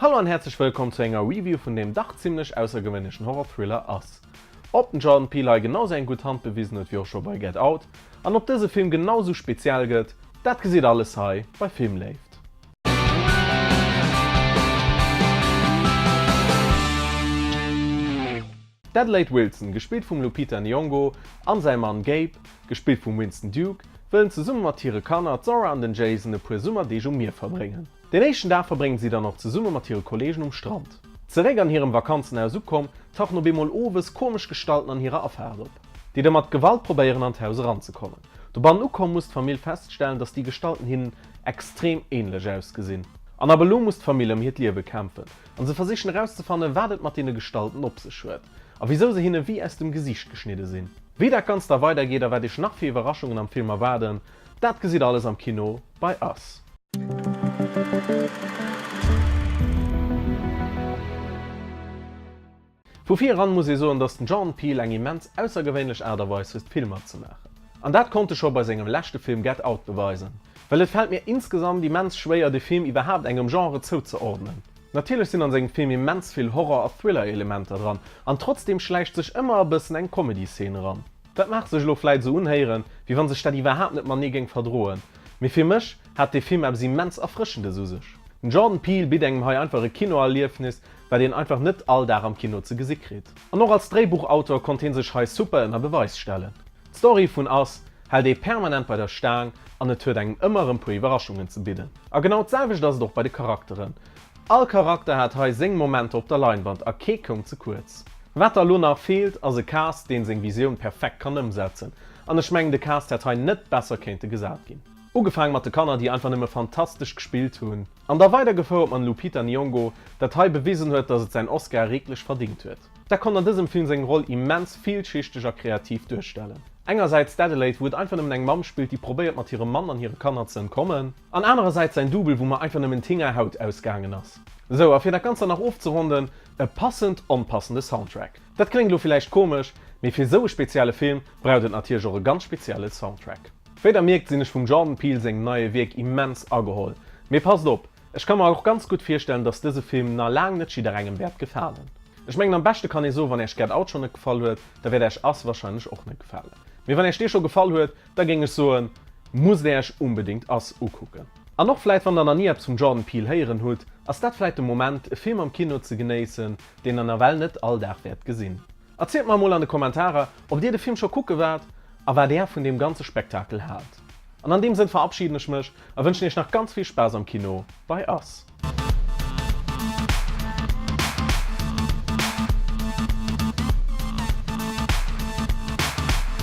Hallo an häerzlech wëllkomm zu enger Review vun deem dach zimlech aussergewéinlechen Horror-Thriller Us. Ob den Jordan Peele hei genau sou eng gutt Hand bewisen huet wéi och scho bei Get Out, an ob dëse Film genau sou speziell gëtt, dat gesitt alles hei bei Filmléift. D'Adelaide Wilson, gespillt vum Lupita Nyong'o, an säi Mann Gabe, gespillt vum Winston Duke, wëllen zesumme mat hire Kanner, d'Zora an den Jason, e puer Summerdeeg um Mier verbréngen. Deen éischten Dag verbréngen si dann och zesumme mat hire Kolleegen um Strand. Zeréck an hirem Vakanzenhaus ukomm, tauchen op eemol owes komesch Gestalten an hirer Afaart op, déi da mat Gewalt probéieren an d'Haus eranzekommen. Dobannen ukomm muss d'Famill feststellen, dass déi Gestalten hinnen extrem änlech ausgesinn. An ab elo muss d'Famill ëm hiert Liewe kämpfen. An se versichen erauszefannen, wat et mat deene Gestalten op sech huet a wisou se hinne wéi aus dem Gesiicht geschnidde sinn. Wéi dat Ganzt da weidergeet a wat iech nach fir Iwwerraschungen am Film erwaarden, dat gesitt alles am Kino bei Us. Vu vir eran muss ee soen, dass den Jordan Peele eng immens aussergewéinlech Aart a Weis huet Filmer ze maachen. An dat konnt e scho bei sengem leschte Film Get Out beweisen. Well et fält mir insgesamt immens schwéier de Film iwwerhaapt engem Genre zouzeordnen. Natierlech sinn an sengem Film immens vill Horror a Thriller-Elementer dran, an trotzdeem schläicht sech ëmmer e bëssen eng Comedy-Szene eran. Dat mag sech elo vläit esou unhéieren, wéi wann sech dat iwwerhaapt net matenee géing verdroen, mee fir mech hat dee Film eppes immens Erfrëschendes u sech. Den Jordan Peele bitt engem hei einfach e Kinoerliefnis, wat een einfach net all Dag am Kino ze gesi kritt. An och als Dréibuchautor konnt hien sech hei super ënner Beweis stellen. D'Story vun Us hält ee permanent bei der Staang an et huet engem ëmmer erëm puer Iwwerraschungen ze bidden. A genau d'selwecht ass et och bei de Charakteren. All Charakter hat hei seng Momenter op der Leinwand a kee koum ze kuerz. Wat da lo nach feelt ass e Cast deen seng Visioun perfekt kann ëmsetzen an ech mengen de Cast hätt hei net besser kéinte gesat ginn. Ugefaang mat de Kanner déi einfach nëmme fantastesch gespillt hunn. An da weidergefouert mam Lupita Nyong'o, dat hei bewisen huet, dass et säin Oscar reeglech verdingt huet. Dat konnt an dësem Film seng Roll immens villschichteg a kreativ duerstellen. Engersäits d'Adelaide, wou et einfach nëmmen eng Mamm spillt, déi probéiert mat hirem Mann an hire Kanner ze entkommen, an anerersäits säin Double, wou mer einfach nëmmen d'Hinger Haut ausgaangen ass. Sou, a fir dat Ganzt dann nach ofzeronden, e passend onpassende Soundtrack. Dat kléngt elo villäicht komesch, mee fir sou e spezielle Film braucht et natierlech och e ganz spezielle Soundtrack. Wéi der mierkt sinn ech vum Jordan Peele sengem neie Wierk immens ageholl. Mee passt op, ech ka mer och ganz gutt virstellen, dass dëse Film na laang net jidderengem wäert gefalen. Ech mengen am beschte kann ee soen, wann äech Get Out schonn net gefall huet, da wäert äech Us wahrscheinlech och net gefalen. Mee wann äech dee scho gefall huet, da géing ech soen, musst äech unbedingt Us ukucken. An och vläit wann der nach ni eppes vum Jordan Peele héieren hutt, ass dat vläit de Moment e Film am Kino ze genéissen, deen der nawell net all Dag wäert gesinn. Erzielt mer emol an de Kommentarer, ob dir de Film scho kucke waart a wat är vun deem ganze Spektakel haalt. An an deem Sënn verabschieden ech mech a wënschen iech nach ganz vill Spaass am Kino bei Us.